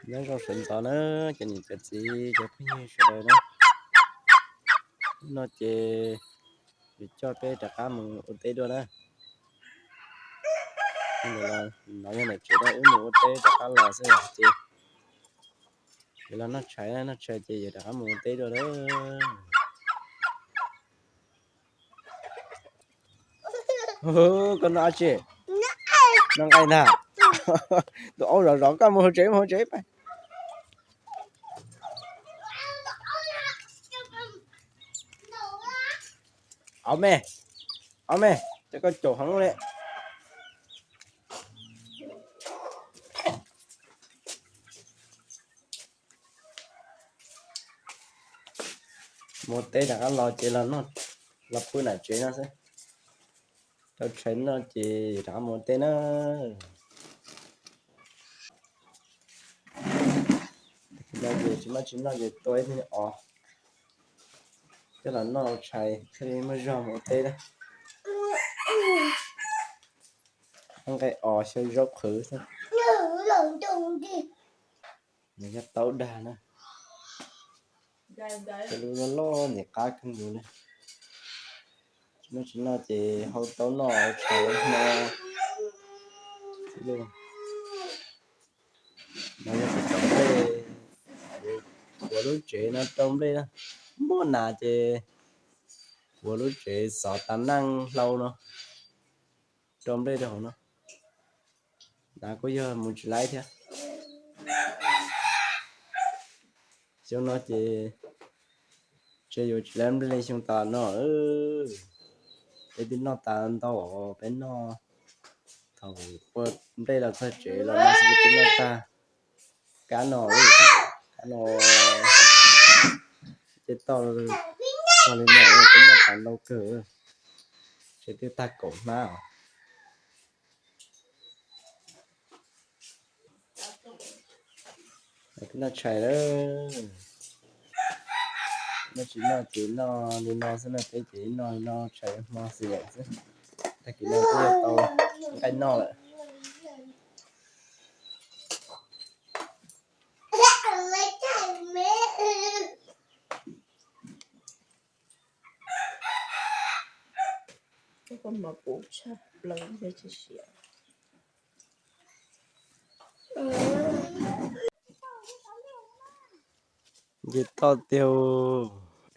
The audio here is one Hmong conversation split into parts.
Nyob zoo sawv ntxov na, cov niam cov txiv cov phooj ywg sawv daws na. Hnub no ces yuav coj peb rov qab mus ua teb dua na. No yog ntawm tsev na, wb mus ua teb rov qab los xwb ces yuav los noj tshais na, noj tshais ces yuav rov qab mus ua teb dua na. Koj noj dab tsi? Noj nqaij ntag. Tus aub zov zov koj, mus hauv tsev, mus hauv tsev pab. Aub me, aub me, cov koj caum heev li. Mus teb rov qab los ces los noj, los pw nram tsev no xwb. Tau tshais noj ces rov qab mus teb na. Tsis noj ces tsis noj ces tua ib tug os coj los noj tshais thiaj li muaj zog mus teb na. Nqaij os xyaw zaub qhwv xwb. Nws yog taub dag na. Cov lub loj loj ntxim qab kawg nkaus li. Tsis noj tsis noj ces hau taub noj tshais hmo. No yog kuv cov nplej, kuv lub tsev no rau nplej na. Npoj nas ces kuv lub tsev xov tas neej hlau no rau nplej rau hauv no. Nav kuj yog mus tsis laib thiab. Xyoo no ces tseem yuav tsis laib nplej li xyoo tas no. Peb twb noj tas ntau, peb noj thaum ua nplej los txog tsev los no xwb twb noj tag. Kab no, kab no ces tau, tau li no twb noj tas ntau kawg. Tsev twb tag kaum hnab os. Noj tshais lawm. Noj tsis noj ces noj li no xwb na, peb ces noj li no tshais hmo xwb xwb. Tag kis no twb yuav tau nqaij noj lawm. Nce toj tiag,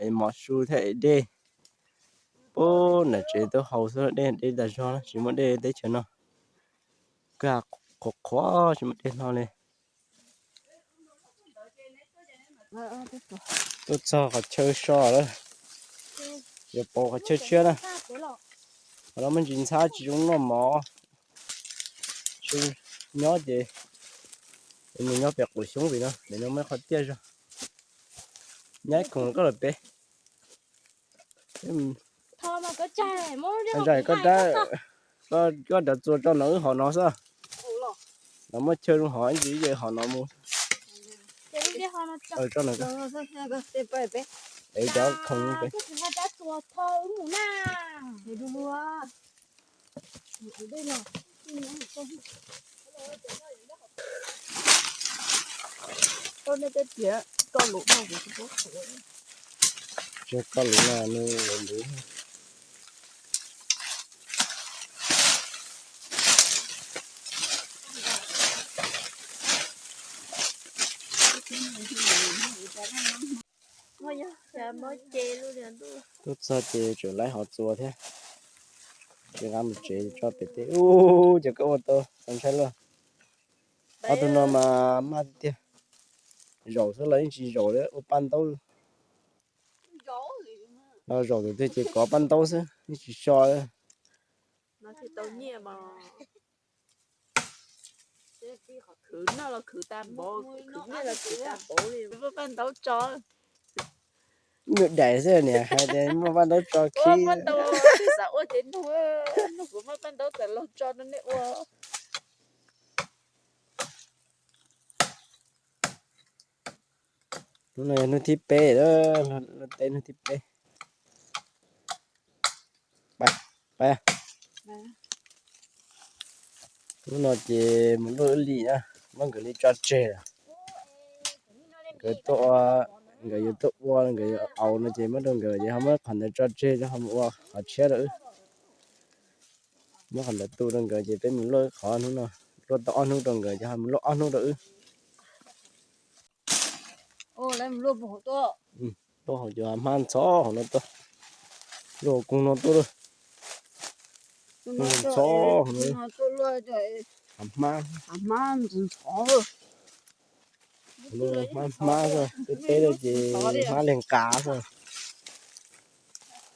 es mov su thiab es dej. Pub nram tsev tuaj haus xwb, dej deb tas zog, tsis muaj dej teb chaws no. Kag qhuav qhuav tsis muaj dej hlo li. Tuaj txog qhov chaw so lawm, yuav pauv qhov chaw tshiab na. Qhov no muaj ntsis ntxhab tsis zoo noj mov. Nyob ces mus nyob pem qaum xyoob vim no, pem no muaj qhov tiaj zog. Nyob ib koog koj lawm peb. Zais koj rab, koj rov txua tso no wb hov no xwb. No muaj chaw zoo hov ib ntsis ces hov no mus. Tso no, es cov khoom peb. Tsis koj lus no nws lus. Tuaj txog ces tseem laib hov txua thiab. Ces nqa mus tsev tso pem teb. Ub, ces koj ua tau txaus ntshai luaj. Ob tug no mas maj tiag tiag. Zaum xwb los yeej tsis zaum li, ua paj ntaub. Los zaum tus twg ces kov paj ntaub xwb, yeej tsis so. Khwv noj los khwv tas npaum, khwv nyiaj los khwv tas npaum li, muaj paj ntaub tso. Nyuam daim xwb niam hais tias muaj paj ntaub tso khib. Muaj tau, xav ua ces nug, nug kuv muaj paj ntaub txawm los tso rau nej ua. Hnub no yog hnub thib peb, teb hnub thib peb. Hnub no ces mus luaj ib lim na, muab nkawd li tso tseg lawm. Nkawd tuaj ua, nkawd yuav tuaj ua, nkawd yuav aus no ces muab rau nkawd ces ho muab qhov ntawd tso tseg rau ho mus ua qhov tshiab rau wb. Muab qhov ntawd tu rau nkawd ces peb mus luaj qhov hnub no, luaj tau ob hnub rau nkawd ces ho mus luaj ob hnub rau wb. Luaj hauv cov hmab ntxhov hauv no tuaj, luaj hauv kug no tuaj lawm. Ntxhov hauv no, hmab, hmab xwb, teb teb lawm ces hmab li nqa xwb.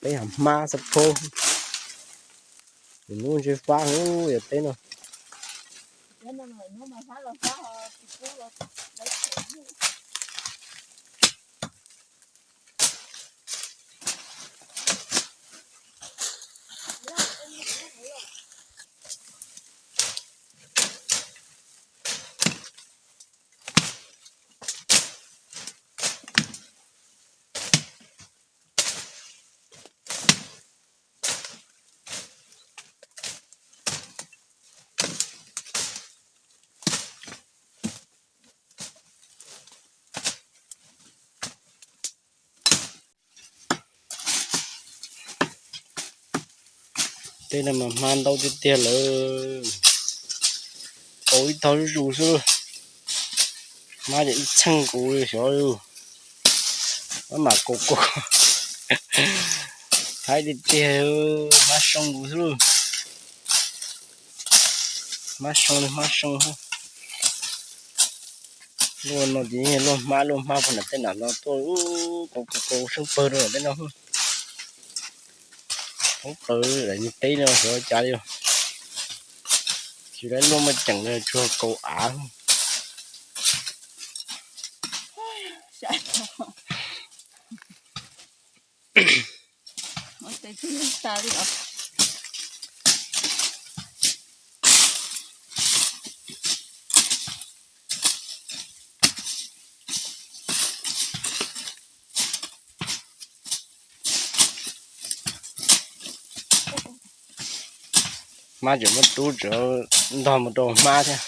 Peb hmab xab phob, nws hnub ntshe fab heev yog teb no. Tej no mas hmab ntau tiag tiag lawm. Kaus ib tog zuj zus xwb. Hmab ces ib txheej kuv xyov li. Maj mam kaus kaus. Haib tiag tiag, hmab soo kuv xwb. Hmab soo li hmab soo. Luaj no ces luaj hmab, luaj hmab puag nram tej nam no tuaj, kaus kaus kaus seej pawg rau tej no. Hoob plaws daim niag teb no xyov cas li. Tsis lab luaj muaj ceem li, tsuas kaus av. Hmab tseem muab rub tseem ntog mus rau hmab thiab.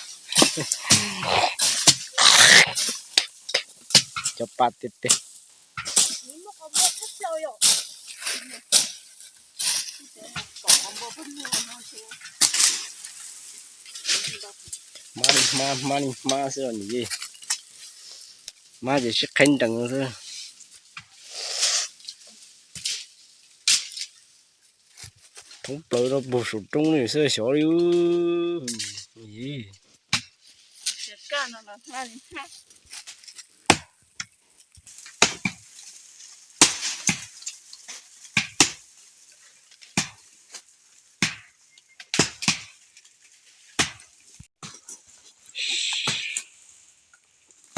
Cov pa tiag tiag. Hmab li hmab, hmab li hmab xwb os niam yej. Hmab ces sib qheeb nrees xwb. Thoob plaws rau puag saum roob li xwb xyov li.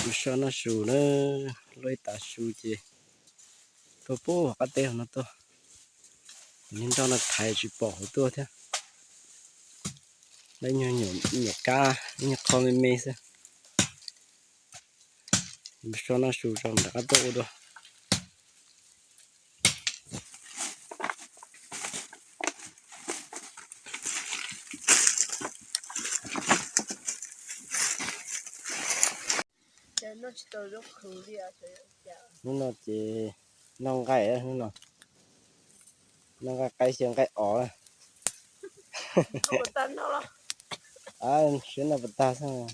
Mus so noj su na, luaj ib tav su ces tuaj puag qab teb no tuaj. Niag nroj no thaiv tsis pom hauv tuaj thiab. Lawv nyuag nyuam kab, nyuag qho me me xwb. So noj su tso mam rov qab tuaj ua dua. Hnub no ces noj nqaij, hnub no noj nqaij qaib xyaw nqaij os. Siab noj puas tag xwb,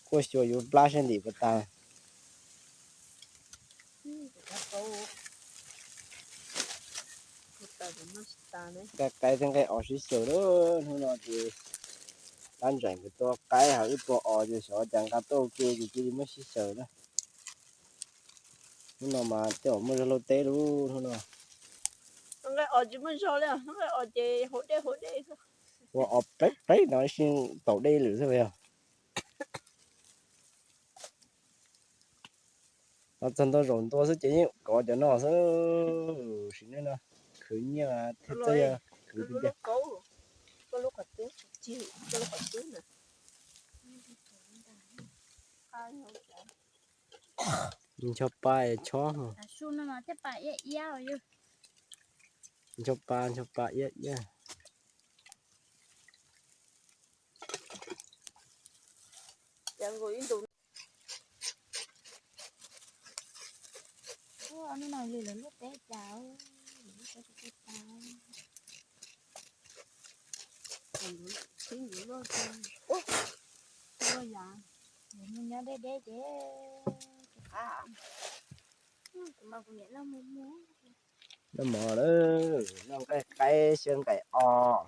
kuj xyuas yuav plab sab ntim puas tag. Nqaij qaib thiab nqaij os sib xyaw lawm, hnub no ces tab ntsam nkawd tua qaib hos wb tua os ces xyov cas nqa tuaj ua ke ces cia li muab sib xyaw na. Hnub no mas tej zaum muaj zog lauj teb lub hnub no. Nqaij os tsis muaj zog li, nqaij os ces haus dej haus dej xwb. Ua os plev plev no ib sij taus dej lawm xwb yog. Los txog ntua zaum ntua xwb ces yeej kov cov no xwb. Sim neej no khwv nyiaj thiab txawj yog khwv tiag tiag. Ncho pa es chob, ncho pa ncho pa iab iab. Hnub no li lawv lub teb cas, lub teb tsis tau. Tib ntsis luaj, luaj yam, nws nyob deb deb ces, noj mov lawm, noj nqaij qaib xyaw nqaim os.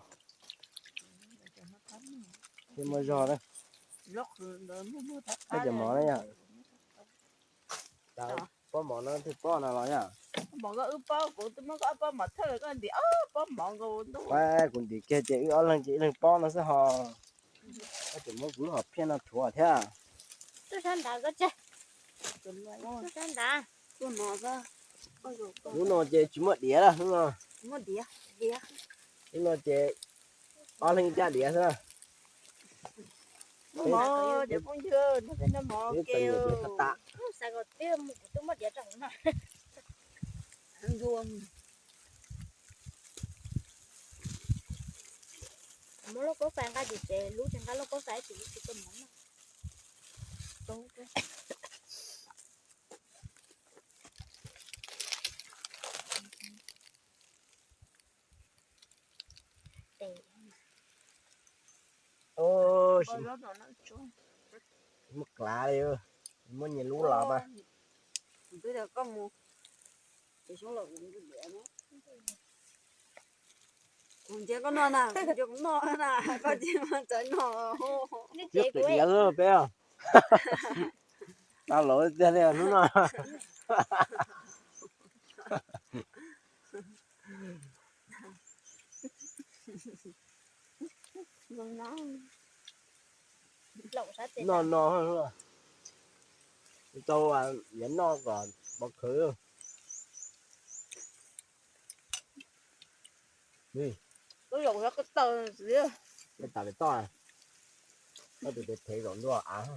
Thiab muaj zog na. Koj cov mov na yom. Pob mov no thiaj pob no los yom. Kuv ntim kiag ces wb ob leeg ces ib leeg pob no xwb ho. Koj tseem muab kuv lub hom phiaj no rhuav thiab. Tuaj sab nrad, tuaj sab nrad. Lub no ces tsis muaj diav lawm, lub no. Lub no ces ob leeg ib caj diav xwb. Peb tau niam txiv qhov tas. Muab lauj kaub fais nqa ces ces lub tsis nqa lauj kaub fais ces lub tsis tau mov noj. Muab klav li, muab nyias lub los mas. Kuv ntsia koj noj na, kuv ntsia kuv noj na, koj ntsia koj txawj noj. Twb qis diav xwb peb. Tau los tiag li hnub no. Noj no, tau, yuav noj kom pov khwv. Koj tas pem toj, koj tus tes thev zaum ntua av.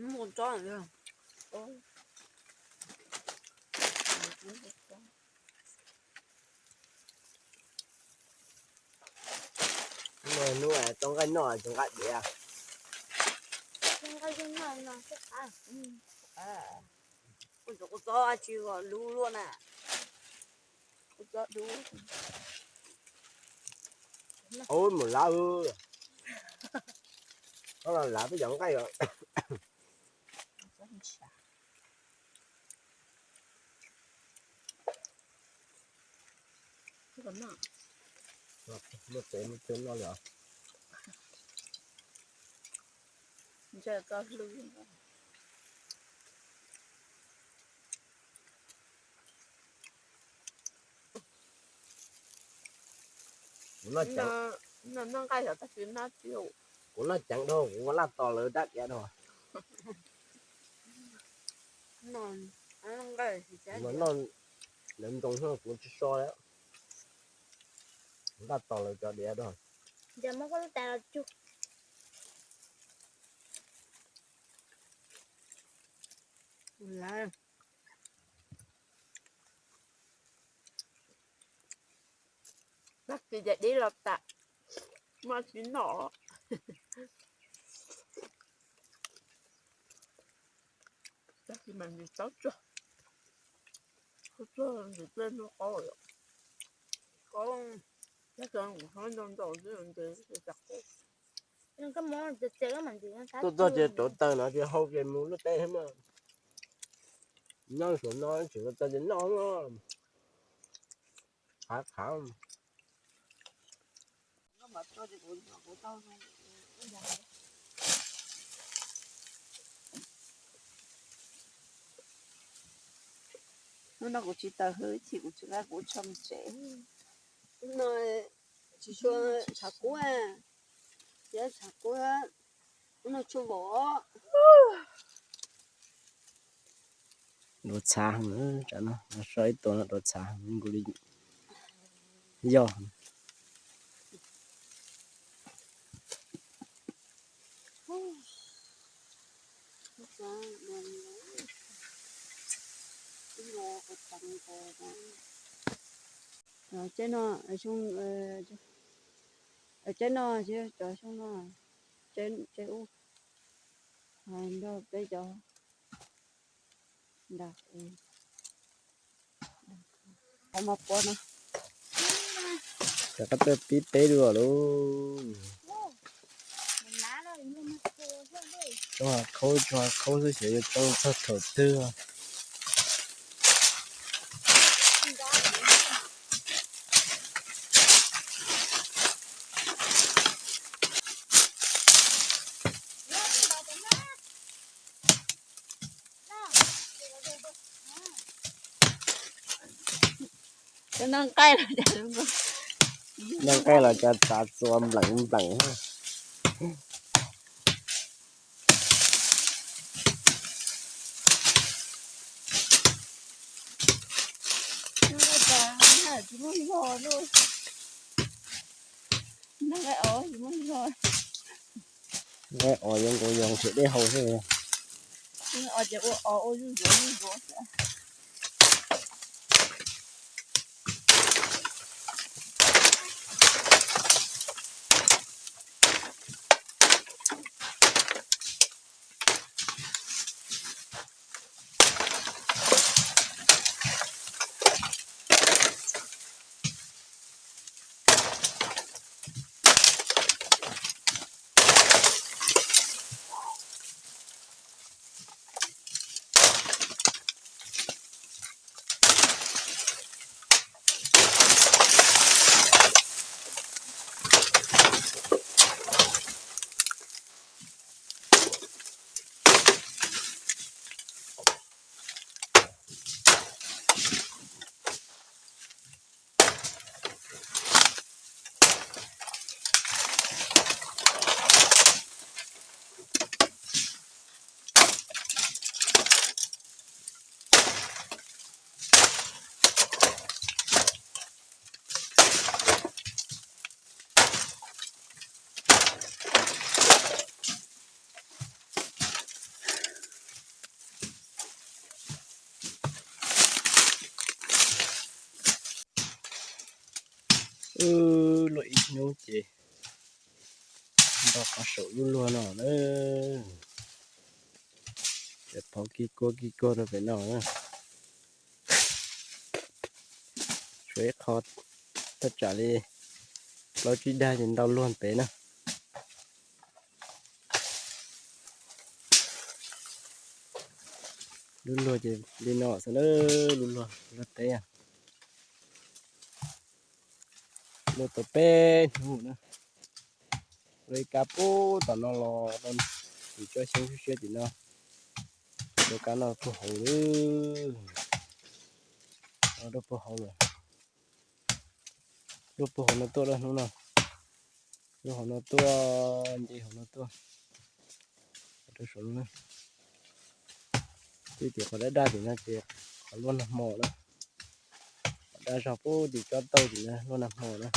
Hnub tau nqaij noj tsis nqa diav. Kuv txob tsis kom luv luaj na. Ua mus lav, lav peb cov nqaij os. Muaj tsev muaj chaw noj li os. Kuv noj ceev, kuv noj ceev dhau, kuv ua laj tos lawv dab diav dhau. Kuv noj lawv ntoo kuv tsis so li. Kuv laj tos lawv cov diav dhau. Tag kis ces dib los tas, maj tsis noj. Tag kis mas nws txob tsuag, tsuag nws pliag noj qaub, qaub, tab sis kuv hlob ntau ntau xwb ntes tsis tau qaub. Tuaj txog ces rauv taws no ces hau ces mus luaj teb thiab mas. Nyob suav no tseem rauv taws ces noj, qhav qhav. Hnub no kuv tsis tawm hwv ib chim kuv tsis nqa kuv tsho mus tsev. Hnub no tsis tshua tshav kub, tsis tshav kub, hnub no tshuav npaum. Duav txhav heev, tsam no so ib tua no duav txhav heev nkaus li. Yog. Teb no xyoo Tsaib no, tsaib xyoo no, tsaib ub, nrog peb cov nram, qhov mas pov no. Rov qab tuaj pib teb dua lauj. Tsob hav khaub, tsob hav khaub xwb xyov yuav tsoo txog thaum twg. Noj nqaij los cas txav txuas npleem npleem. Nqaij os yuav nkaus yog nrhiav dej haus xwb. Wb luaj ib hnub ces nto qhov saum lub luag no na. Ces phov kig kuag kig kuag rau pem no na. Tshuav ib qho thaj tsam li plaub tsib dag ces ntau luag pem na. Lub luag ces li no xwb na, lub luag luag teb. Luag tau peb hnub na. Luag ib kab pub tom no los rau tim tsob xyoob siab siab tim no. Luag kab no puag hauv lawm. Luag puag hauv lawm. Luag puag hauv no tuaj lawm hnub no. Luag hauv no tuaj, nce hauv no tuaj. Rau saum no. Twb tias qhov daj daj tim no ces qhov luaj nag hmo na. Qhov daj zog pub tim tsob tauj tim no luaj nag hmo na.